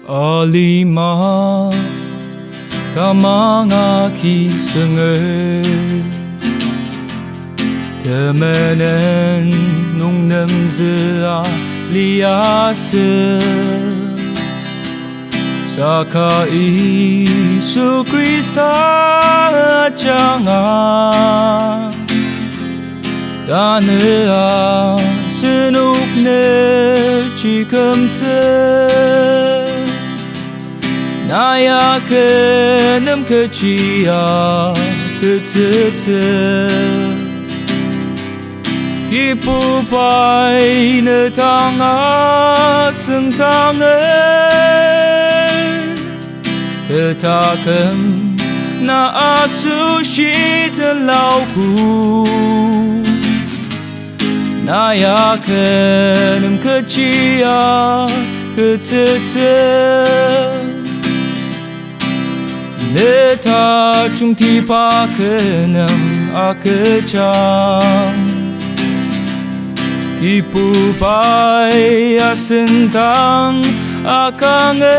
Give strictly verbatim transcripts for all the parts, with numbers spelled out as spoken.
Alima tamang agi sünger, temenen nung nemzü aliasü. Saka Yisu Khrista ajanga, tanü asenok ne chikümtsü. Na ya kü nem kechi agütsütsü. Kibubai ne dang asüngdanger, kü taküm na asoshi tenlaogo. Na ya kü nem kechi agütsütsü. Ne tajungtiba kü nem agüjang. Kibubai asüngdang akanger,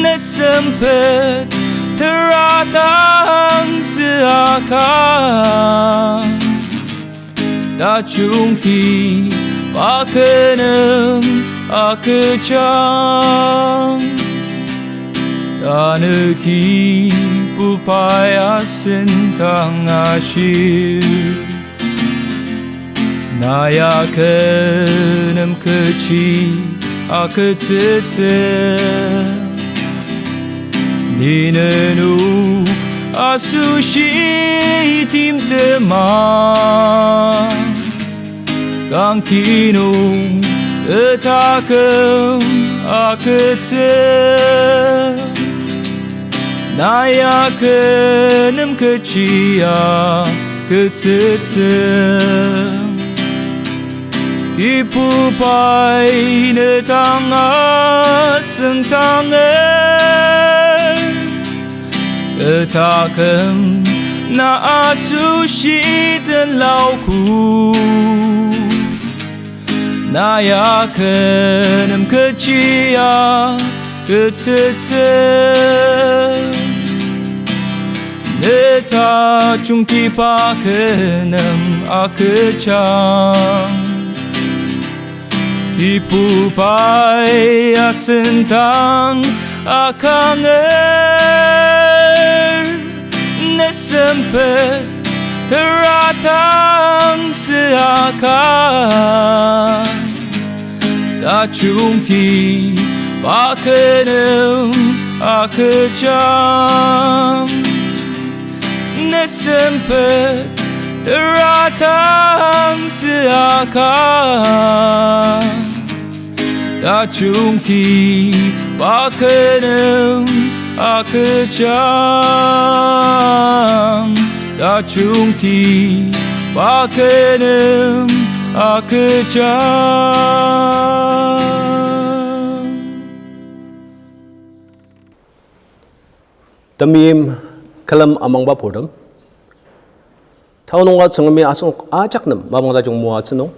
ne sempet tera dang sü akang. Tajungtiba kü nem agüjang. Tanü Kibubai asüngdang ashir. Na ya kü nem kechi agütsütsü. Ni nenok asoshi timtema, kangki nung taküm agütsü. Na ya kü nem kechi agütsütsü. Kibubai ne dang asüngdanger, kü taküm na asoshi tenlaogo. Na ya kü nem kechi agütsütsü. Ne tajungtiba kü nem agüjang. Kibubai asüngdang akanger, ne sempet tera dang sü akang. Tajungtiba kü nem agüjang. Ne sempet tera dang sü akang. Tajungtiba kü nem agüjang. Tajungtiba kü nem agüjang. Temeim külem amangba purtem. Tanü nunga Tsüngremi asenok ajak nem mapang tajung moatsü nung,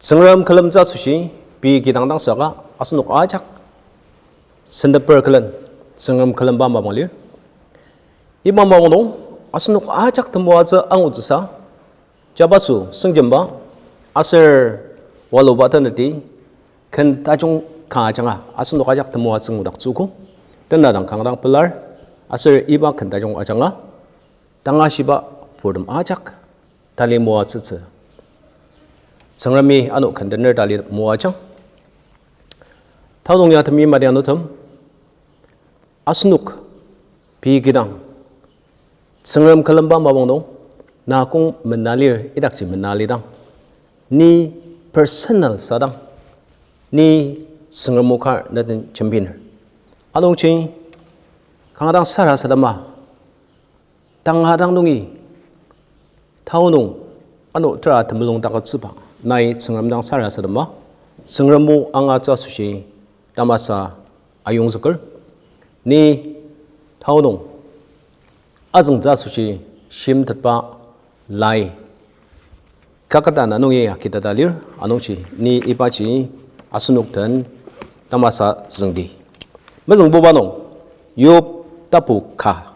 Tsüngrem külemtsü asoshi pei kidang dang saka asenok ajak senteper külen Tsüngrem külemba mapang lir. Iba mapang nung asenok ajak temoatsü angutsüsa, jabaso sengjemba aser waluba teneti ken tajung ka ajanga asenok ajak temoatsü ngudaktsüogo. Tenüng dang kanga dang pelar, aser iba ken tajung ajanga tangashiba purtem ajak tali moatsütsü. Tsüngremi ano ken tener tali moajang. Tanü nung ya temeim adianutem, asenok pei kidang Tsüngrem külemba mapang nung, na kong mena lir idakji mena lidang, ni personal sadang, ni Tsüngrem o kar neden jembiner. Anungji kanga dang sarasadema, tanga dang nungi, tanü nung ano tera temulung takütsüba nai Tsüngrem dang sarasadema, Tsüngrem o angatsü asoshi tamasa ayongzüker. Ni tanü nung azüngtsü asoshi shimtetba lai kaketana nungi akitata lir, anungji ni ibaji asenok den tamasa züngdi. Mezüngbuba nung, Yob tapu ka,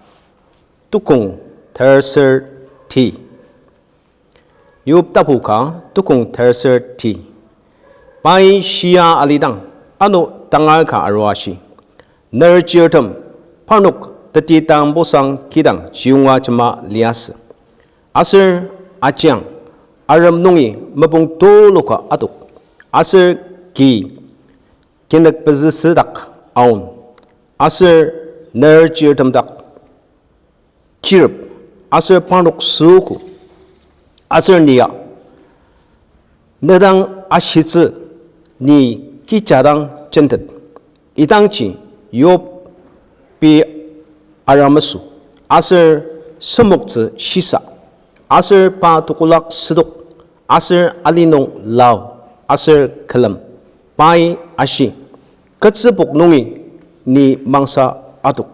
tukong terser ti. Yob tapu ka, tukong terser ti. Pai shia alidang, ano tangar ka arua shi. Ner chirtem, parnok teti tambusang kidang chiyonga jema liasü. Aser ajiang, arem nungi mepung tuluka adok. Aser ki kinük pezüsüdak aon. Aser ner chirtem dak chirep, aser parnok süogo, aser nia, ne dang ashitsü, ni kija dang jentet. Idangji Yob pei aramesü, aser semoktsü shisa, aser pa tekolak sedok, aser ali nung lao, aser külem, pai ashi, ketsübok nungi ni mangsa adok,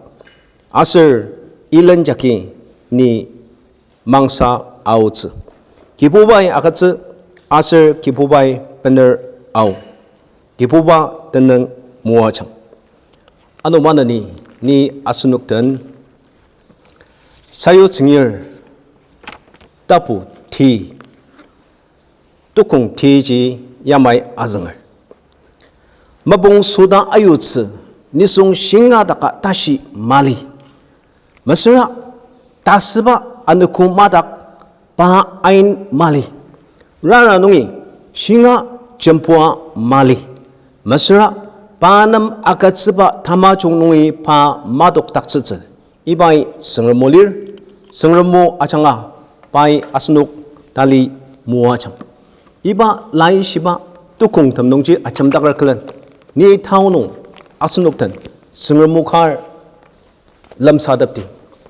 aser ilen jagi ni mangsa aotsü. Kibubai agütsü, aser Kibubai bener ao. Kibuba tenüng moajang. Ano maneni, ni asenok den Sayutsüngir tapu ti, tukong tiji yamai azünger. Mepung soda ayutsü, nisung shinga daka tashi mali. Mesüra tasüba anogo madak pa ain mali. Rara nungi shinga jembua mali. Mesüra pa nem agütsüba tamajung nungi pa madokdaktsütsü. Ibai Tsüngrem o lir, Tsüngrem o ajanga pai asenok tali moajang. Iba laishiba tukongtem nungji ajemdaker külen, ni tao nung asenok den Tsüngrem o kar lemsatepdi.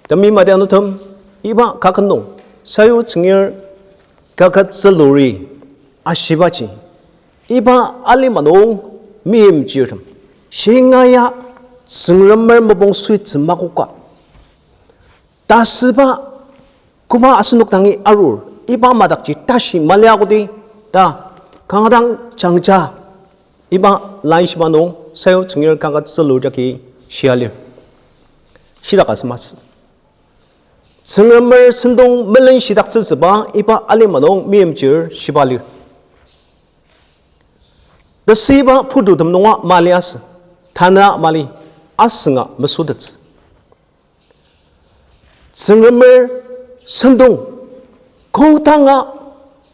Temi madianutem, iba kaket nung Sayutsüngir kaket züluri ashibaji, iba alima nung meimchirtem shingaia Tsüngremer mopung suitsü makoka. Tasüba koba asenok dangi arur, iba madakji tashi maliakodi ta kanga dang jangja. Iba laishiba nung Sayutsüngir kaket zülur jagi shia lir. Shidaka semasü. Tsüngremer sentong melenshidaktsütsüba iba alima nung meimchir shiba lir. Tesüiba pututem nunga maliasü, tanü mali, asünga mesütettsü. Tsüngremer sentong, kodanga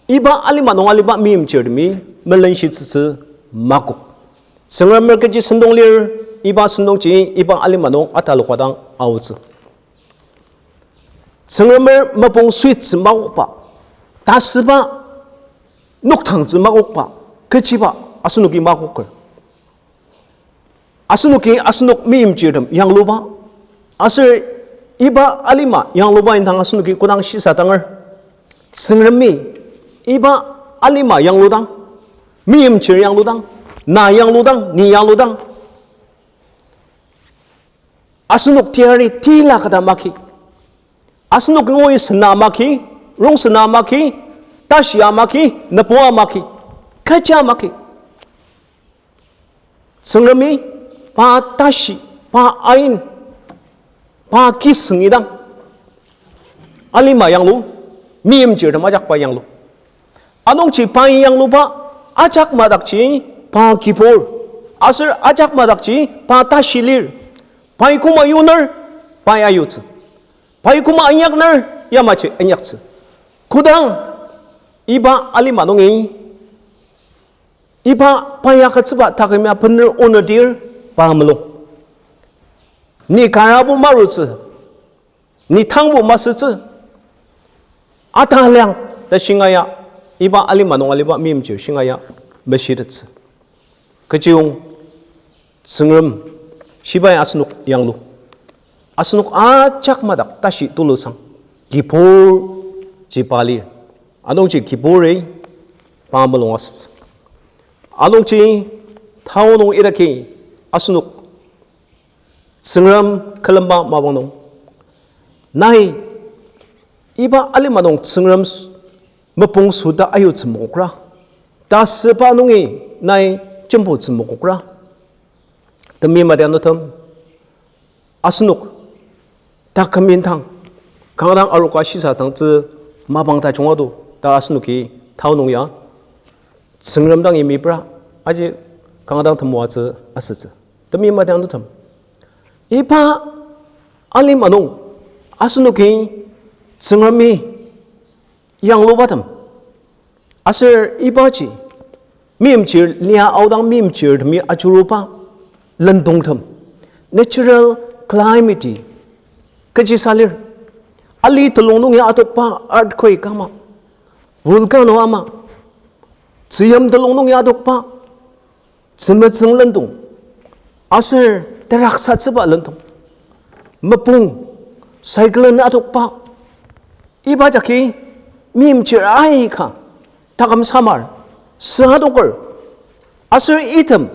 iba alima nung aliba meimchirtemi melenshitsütsü makok. Tsüngremer kechi sentong lir, iba sentongji iba alima nung ataloka dang aotsü. Tsüngremer mopung suitsü makokba, tasüba noktangtsü makokba, kechiba asenoki makoker. Asenoki asenok meimchirtem yangluba, aser iba alima yangluba indang asenoki kodang shisa danger. Tsüngremi iba alima yangludang, meimchir yangludang, na yangludang, ni yangludang, asenok teyari tila kata maki. Asenok ngoi sena maki, rongsen maki, tashi maki, nübo maki, kecha maki. Tsüngremi pa tashi, pa ain, pa kisüng idang alima yanglu, meimchirtem ajakba yanglu. Anungji pai yangluba ajak madakji pa kibur, aser ajak madakji pa tashi lir. Pai koma yuner, pai ayutsü. Pai koma inyakner, yamaji inyaktsü. Kodang iba alima nungi iba pai agütsüba taküm ya bener onüdir pa mulung. Ni karabo marutsü, ni tangbo masütsü, ataliang ta shingaia, iba alima nung aliba meimchir shingaia meshitettsü. Kechiyong Tsüngrem shibai asenok yanglu. Asenok ajak madak tashi tulusang kibur ji pa lir. Anungji kiburi pa mulung asütsü. Anungji tao nung idaki asenok Tsüngrem külemba mapang nung, nai iba alima nung Tsüngrem s-, mopung süta ayutsü mokra. Tasüba nungi nai jembo tsümokokra. Temeim adianutem, asenok taküm indang kanga dang aroka shisadangtsü mapang tajung ado ta asenoki tao nung ya Tsüngrem dang imipra aji kanga dang temoatsü asütsü. Temeim adianutem, iba alima nung asenoki Tsüngremi yanglubatem, aser ibaji meimchir lia aodang meimchirtemi ajuruba lendongtem, natural climate-i kechisa lir. Ali telung nungi adokba earthquake ama, volcano ama, tzüyim telung nungi adokba tzümetsüng lendong, aser teraksatsüba lendong, mopung, cyclone adokba, iba jagi meimchir aika taküm samar, sü adoker, aser item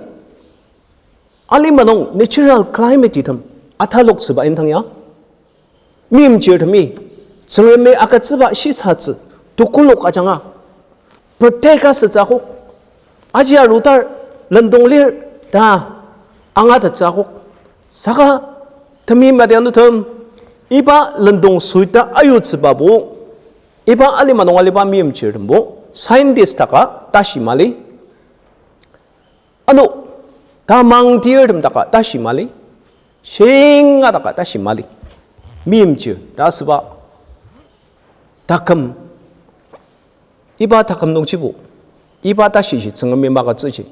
alima nung natural climate item ataloktsüba indang ya meimchirtemi Tsüngremi agütsüba shisatsü tekolak ajanga protect asütsü akok, aji arudar lendong lir ta angatettsü akok. Saka temeim adianutem, iba lendong suita ayutsübabo, iba alima nung aliba meimchirtembo scientist taka tashi mali. Ano, tamang tirtem taka tashi mali, shinga taka tashi mali. Meimchir ta asüba taküm, iba taküm nungjibo, iba tashiji Tsüngremi magütsüji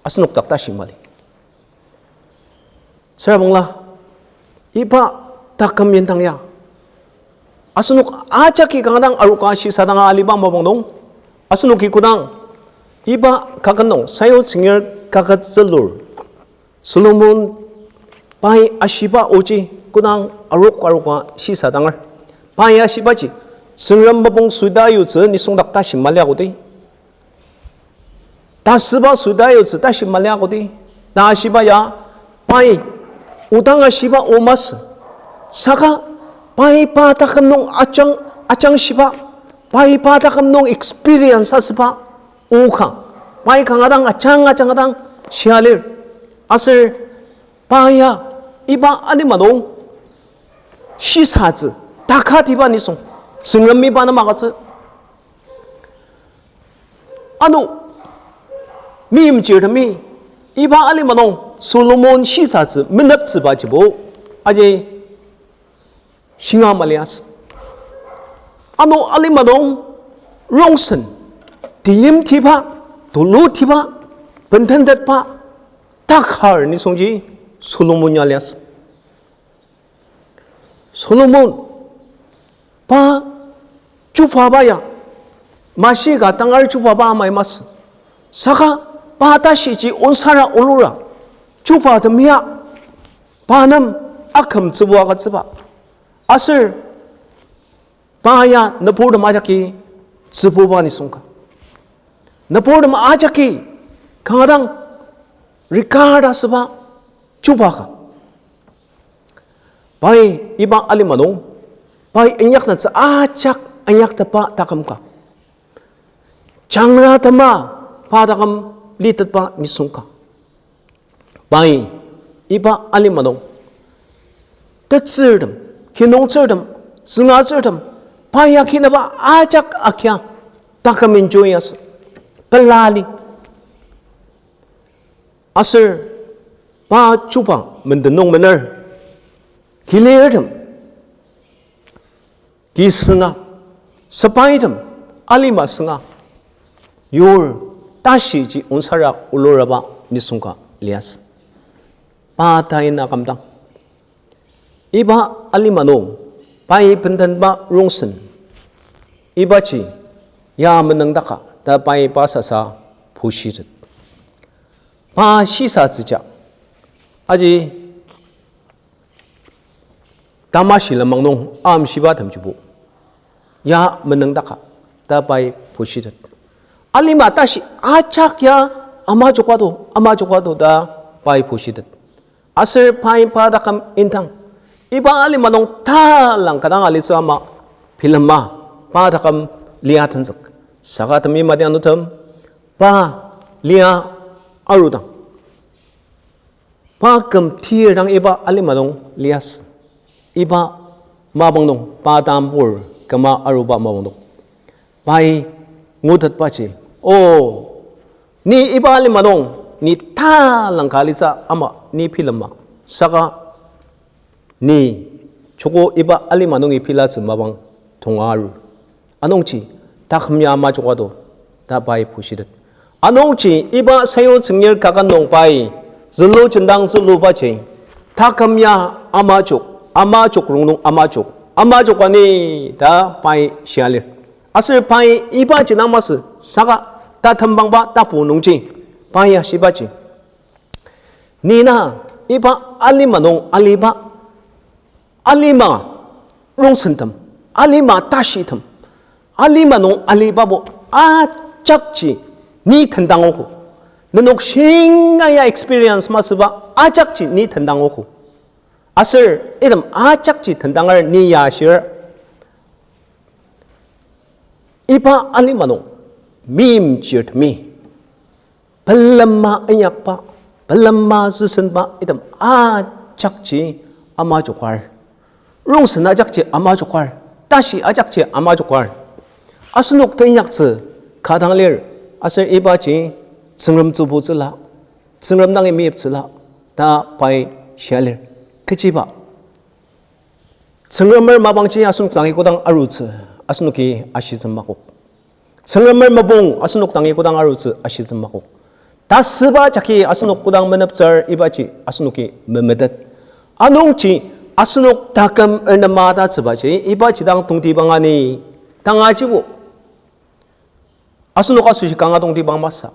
asenok dak tashi mali. Süra bangla, iba taküm indang ya asenok ajaki kanga dang aroka shisadanga aliba mapang nung, asenoki kodang iba kaket nung, Sayu tsüngir kaket zülur, Solomon pai ashiba oji kodang arok aroka shisadanger, pai ashibaji Tsüngrem mopung suita ayutsü nisung dak tashi mali akoti. Tasüba suita ayutsü tashi mali akoti. Ta ashiba ya, pai odang ashiba o masü. Saka pai pa taküm nung ajang, ajang shiba, pai pa taküm nung experience asüba o ka, pai kanga dang ajang ajanga dang shia lir. Aser pa ya iba alima nung shisatsü takatiba nisung, Tsüngremi pa nem magütsü. Ano, meimchirtemi iba alima nung Solomon shisatsü meneptsübajibo aji shinga maliasü. Ano alima nung rongsen, tiyimtiba, tulutiba, bendentetba takar nisungji Solomon ya liasü. Solomon pa chubaba ya, mashi ka tangar chubaba amai masü. Saka pa tashiji onsara olura, chuba temia pa nem akümtsübua agütsüba. Aser pa ya nüburtem ajaki tsübuba nisung ka, nüburtem ajaki kanga dang regard asüba chuba ka. Pai iba alima nung, pai inyaktettsü ajak inyaktetba taküm ka, jangra tema pa taküm litetba nisung ka. Pai iba alima nung tetsürtem, kinungtsürtem, tsüngatsürtem, pai ya kinaba ajak akia taküm enjoy asü, pelali. Aser pa chuba menden nung mener, kilirtem kisünga, sepaitem alima sünga, yur tashiji onsara oluraba nisung ka liasü. Pa tain akümdang, iba alima nung pai bendenba rongsen, ibaji ya menüngdaka ta pai pa sasa pushitet. Pa shisatsüja aji tamashi lenmang nung amshiba temjibo ya menüngdaka ta pai pushitet. Alima tashi ajak ya ama jokado, ama jokado ta pai pushitet. Aser pai pa taküm indang, iba alima nung talang kadang alitsü ama bilema pa taküm lia tenzük. Saka temeim adianutem, pa lia arudang, pa küm tir dang iba alima nung liasü. Iba mapang nung pa tambur küma aruba mapang nung, pai ngutetbaji, O, ni iba alima nung ni talangka alitsü ama ni bilema, saka ni joko iba alima nungi bilatsü mapang tonga aru. Anungji taküm ya ama joko to, ta pai bushitet. Anungji iba sayu tsüngir kaket nung pai zülu jendang zülubaji, taküm ya ama jok, ama jok rongnung ama jok, ama jok ani ta pai shia lir. Aser pai ibaji dang masü saka tatembangba tapu nungji pai ya shibaji, ni na iba alima nung aliba alima rongsentem, alima tashitem, alima nung alibabo ajakji ni tendangogo. Nenok shinga ya experience masüba ajakji ni tendangogo. Aser item ajakji tendanger ni ya ashir, iba alima nung meimchirtemi pelema inyakba, pelema züsenba item ajakji ama jokar. Rongsen ajakji ama jokar, tashi ajakji ama jokar. Asenok teinyaktsü ka dang lir, aser ibaji Tsüngrem tsübutsüla, Tsüngrem dangi meyiptsüla, ta pai shia lir. Kechiba, Tsüngremer mapangji asenok dangi kodang arutsü, asenoki ashitsü makok. Tsüngremer mapang asenok dangi kodang arutsü ashitsü makok. Tasüba jagi asenok kodang meneptsür ibaji asenoki memetet. Anungji asenok taküm ernema tatsübaji ibaji dang tongtibang ani, tangajibo asenok asoshi kanga tongtibang masü.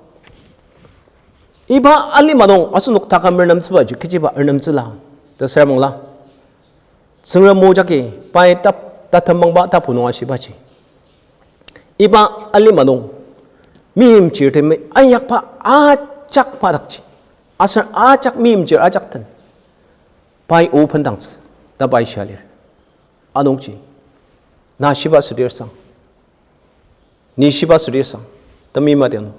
Iba alima nung asenok taküm ernemtsübaji kechiba ernemtsüla ta süra mangla, Tsüngrem o jagi pai tap- tatembangba tapu nung ashibaji, iba alima nung meimchirtemi inyakba ajak madakji, aser ajak meimchir ajak den pai o bendangtsü ta pai shia lir. Anungji na shiba südir sang, ni shiba südir sang, temi madiang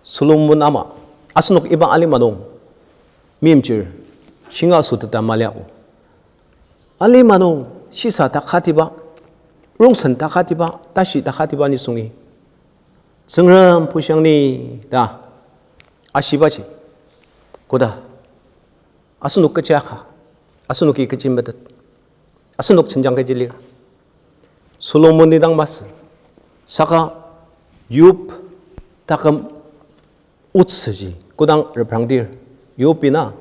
Solomon ama, asenok iba alima nung meimchir shinga asüteta maliago. Alima nung shisa takatiba, rongsen takatiba, tashi takatiba nisungi Tsüngrem bushiang ni ta ashibaji, koda asenok kechi aka, asenoki kechi metet, asenok jenjang kechi lir, Solomon ni dang masü. Saka Job taküm otsüji kodang reprangdir, Job-i na,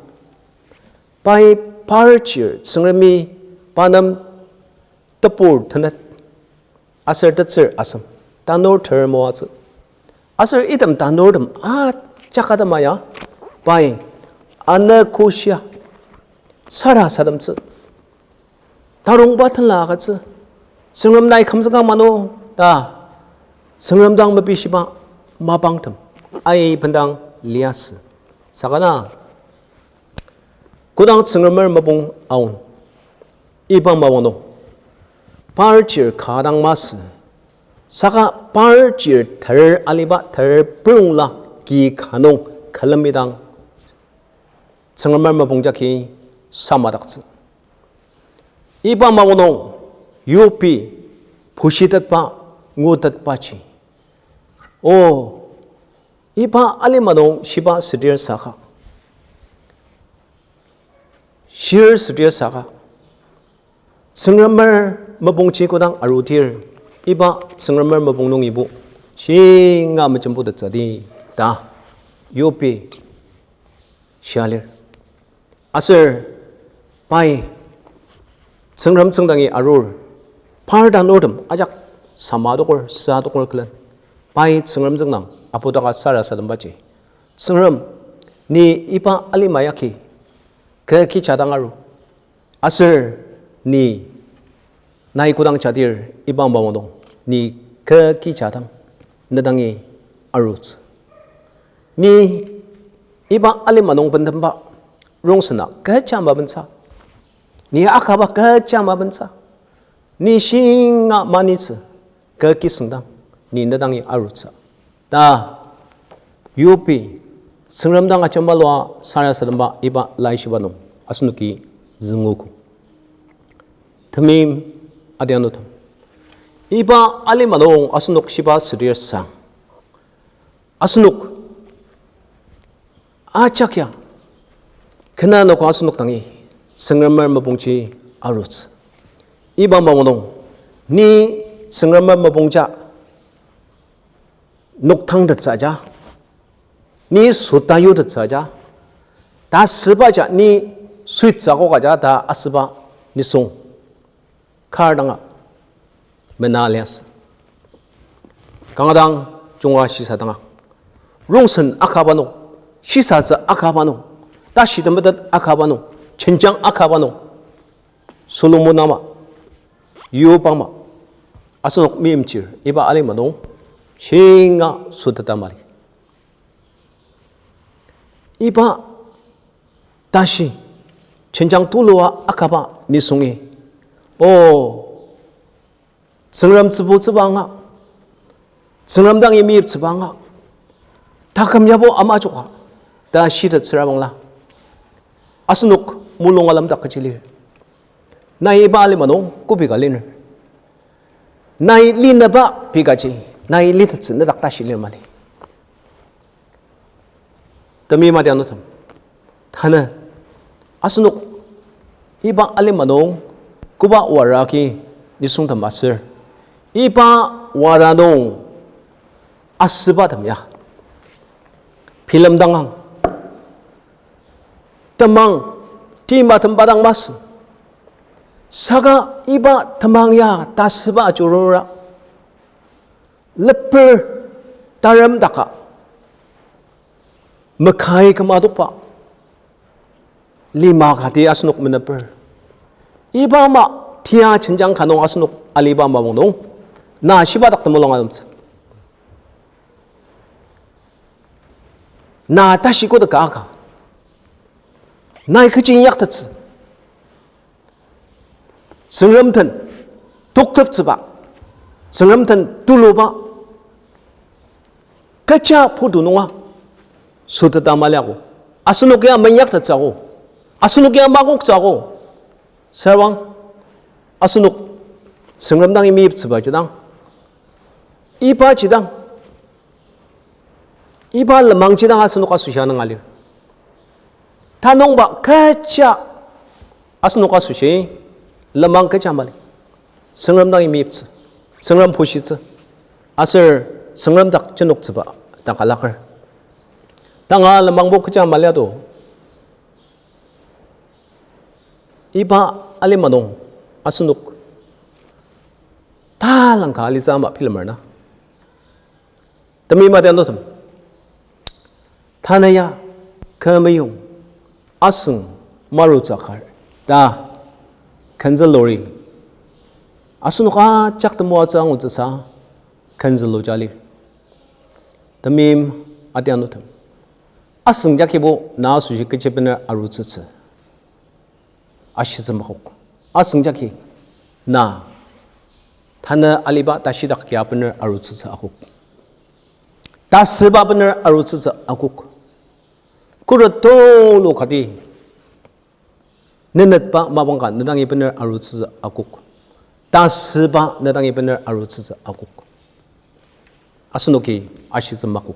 pai par chir Tsüngremi pa nem tebur tenet aser tetsür asem tanur ter moatsü. Aser item tanurtem ajak atema ya pai anogoshia sarasademtsü, tarongba tenla agütsü, Tsüngrem nai kümzüka mano ta Tsüngrem dang mepishiba mapangtem ai bendang liasü. Saka na kodang Tsüngremer mapang aon, iba mapang nung par chir ka dang masü. Saka par chir ter aliba ter prungla ki ka nung külemi dang Tsüngremer mapang jagi samadaktsü. Iba mapang nung Job-i bushitetba ngutetbaji, o, iba alima nung shiba südir saka, shir südir saka, Tsüngremer mapangji kodang arudir, iba Tsüngremer mapang nungibo shinga mejembutettsü di ta Job-i shia lir. Aser pai Tsüngrem tsüngdangi arur, par tanurtem ajak sama adoker, sa adoker külen, pai Tsüngrem tsüngdang apudaka sarasadembaji, Tsüngrem, ni iba alima yagi kü kija dang aru, aser ni nai kodang jadir iba mapang nung ni kü kija dang ne dangi arutsü. Ni iba alima nung bentemba rongsen a kecha mabensa, ni akaba kecha mabensa, ni shinga manitsü, kü kisüngdang ni ne dangi arutsü ta Yobi, Tsüngrem dang ajema lua sarasademba iba laishiba nung asenoki züngogo. Temeim adianutem, iba alima nung asenok shiba südir sang, asenok ajak ya, kena noko asenok dangi Tsüngremer mapongji arutsü. Iba mapang nung, ni Tsüngremer mapongja noktangtettsü aja, ni sota yutettsü aja, ta asüba ja ni suitsa koka ja ta asüba nisung kar danga mena liasü. Kanga dang junga shisa danga, rongsen akaba nung, shisatsü akaba nung, tashi temetet akaba nung, jenjang akaba nung, Solomon ama, Yob ama, asenok meimchir iba alima nung shinga soteta mali. Iba tashi jenjang tulua akaba nisungi, o, Tsüngrem tsübutsüba anga, Tsüngrem dangi meyiptsüba anga, taküm yabo ama ajoka ta shitettsüra bangla, asenok mulung alamdak kechi lir. Nai iba alima nung kobi ka liner? Nai linaba pei kaji, nai litettsü nedak tashi lir mali. Temeim adianutem, tanü asenok iba alima nung koba wara agi nisungtem aser, iba wara nung asübatem ya bilemdangang, temang timatemba dang masü. Saka iba temang ya tasüba ajurura, leper taremdaka mekai küma adokba lima kati asenok meneper. Iba ama tia jenjang ka nung asenok aliba mapang nung, na shiba dak temulung alemtsü. Na tashi kodaka aka, nai kechi inyaktettsü? Tsüngrem den tokteptsüba, Tsüngrem den tuluba, kecha putu nunga süteta maliago. Asenok ya meinyaktettsüago, asenok ya makoktsüago. Sürbang asenok Tsüngrem dangi meyiptsüba jidang, iba jidang, iba lenmang jidang asenok asoshi anüng alir. Tanungba kecha asenok asoshi lenmang kecha mali. Tsüngrem dangi meyiptsü, Tsüngrem bushitsü, aser Tsüngrem dak jenoktsüba dak alaker. Tanga lenmangbo kecha maliado. Iba alima nung asenok talangka alitsü ama bilemer na? Temeim adianutem, tanü ya kü meyong asüng marutsü akar ta kenzüluri asenok ajak temoatsü angutsüsa kenzülu ja lir. Temeim adianutem, asüng jakibo na asoshi kechi bener arutsütsü ashitsü makok. Asüng jaki na tanü aliba tashidak ya bener arutsütsü akok. Tasüba bener arutsütsü akok. Khuret tulu kati nenetba mapang ka nedangi bener arutsütsü akok. Tasüba nedangi bener arutsütsü akok. Asenoki ashitsü makok.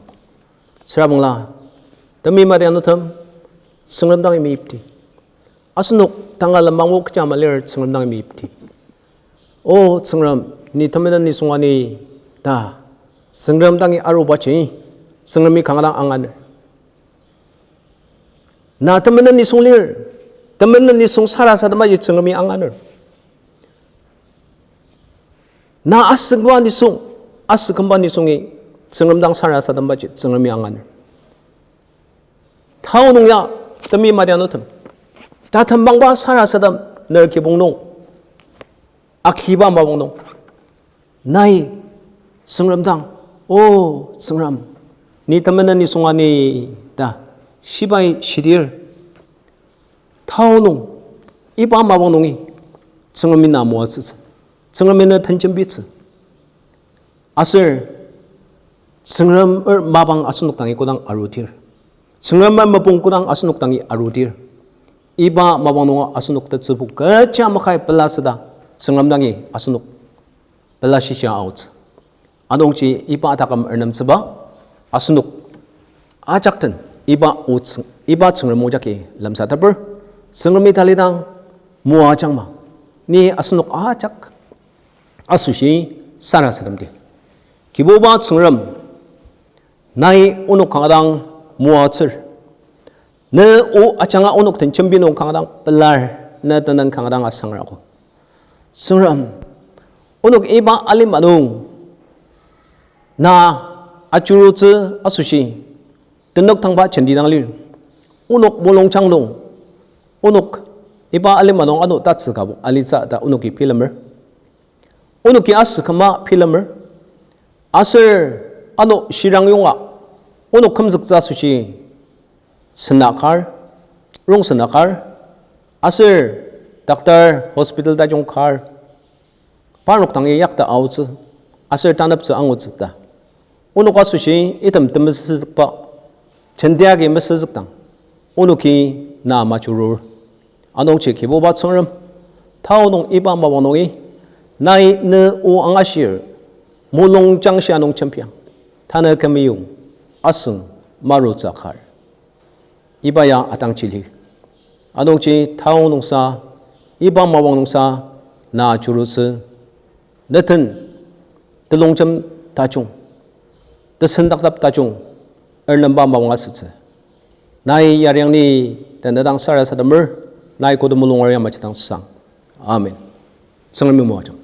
Süra bangla, temeim adianutem, Tsüngrem dangi meyipti. Asenok tanga lenmangbo kecha ama lir Tsüngrem dangi meyipti. O Tsüngrem, ni temenen nisung ani ta Tsüngrem dangi arubaji Tsüngremi kanga dang anganer. Na temenen nisung lir, temenen nisung sarasadembaji Tsüngremi anganer. Na asükba nisung, asükümba nisungi Tsüngrem dang sarasadembaji Tsüngremi anganer. Tao nung ya, temeim adianutem, tatembangba sarasadem ner kibong nung akiba mapang nung, nai Tsüngrem dang, O Tsüngrem, ni temenen nisung ani ta shibai shidir, tao nung, iba mapang nungi Tsüngremi na moatsütsü, Tsüngremi na tenjembitsü. Aser Tsüngremer mapang asenok dangi kodang arudir, Tsüngremer mapang kodang asenok dangi arudir, iba mapang nunga asenok tetsübu kecha makai pela süda Tsüngrem dangi asenok pela shishia aotsü. Anungji iba taküm ernemtsüba asenok ajak den iba otsü, iba Tsüngrem o jagi lemsateper, Tsüngremi talidang moajangma, ni asenok ajak asoshi sarasademdi. Kibuba Tsüngrem, nai onok kanga dang moatsür. Ne o ajanga onok den jembi nung kanga dang pelar, ne tenüng kanga dang asangrago. Tsüngrem, onok iba alima nung na ajurutsü asoshi tenük tangba jenti dang lir. Onok mulungjang nung, onok iba alima nung ano tatsü kübok alitsü ta onoki bilemer. Onoki asü küma bilemer. Aser ano shirang yonga onok kümzüktsü asoshi sena kar, rongsen akar, aser doctor, hospital tajung kar, parnok dangi yakta aotsü, aser taneptsü angutsü ta onok asoshi item temesüzükba jenti agi mesüzükdang, onoki na majurur. Anungji Kibuba Tsüngrem, tao nung iba mapang nungi nai ne o angashir, mulungjang shia nung jembiang, tanü kümeyong, asüng marutsü kar, iba ya atangji lir. Anungji tao nungsa, iba mapang nungsa na ajurutsü, ne den telongjem tajung, tesendaktep tajung ernemba mapang asütsü, nai yariang ni tenedang sarasademer, nai koda mulunger yamaji dang sang. Amen. Tsüngremi moajang.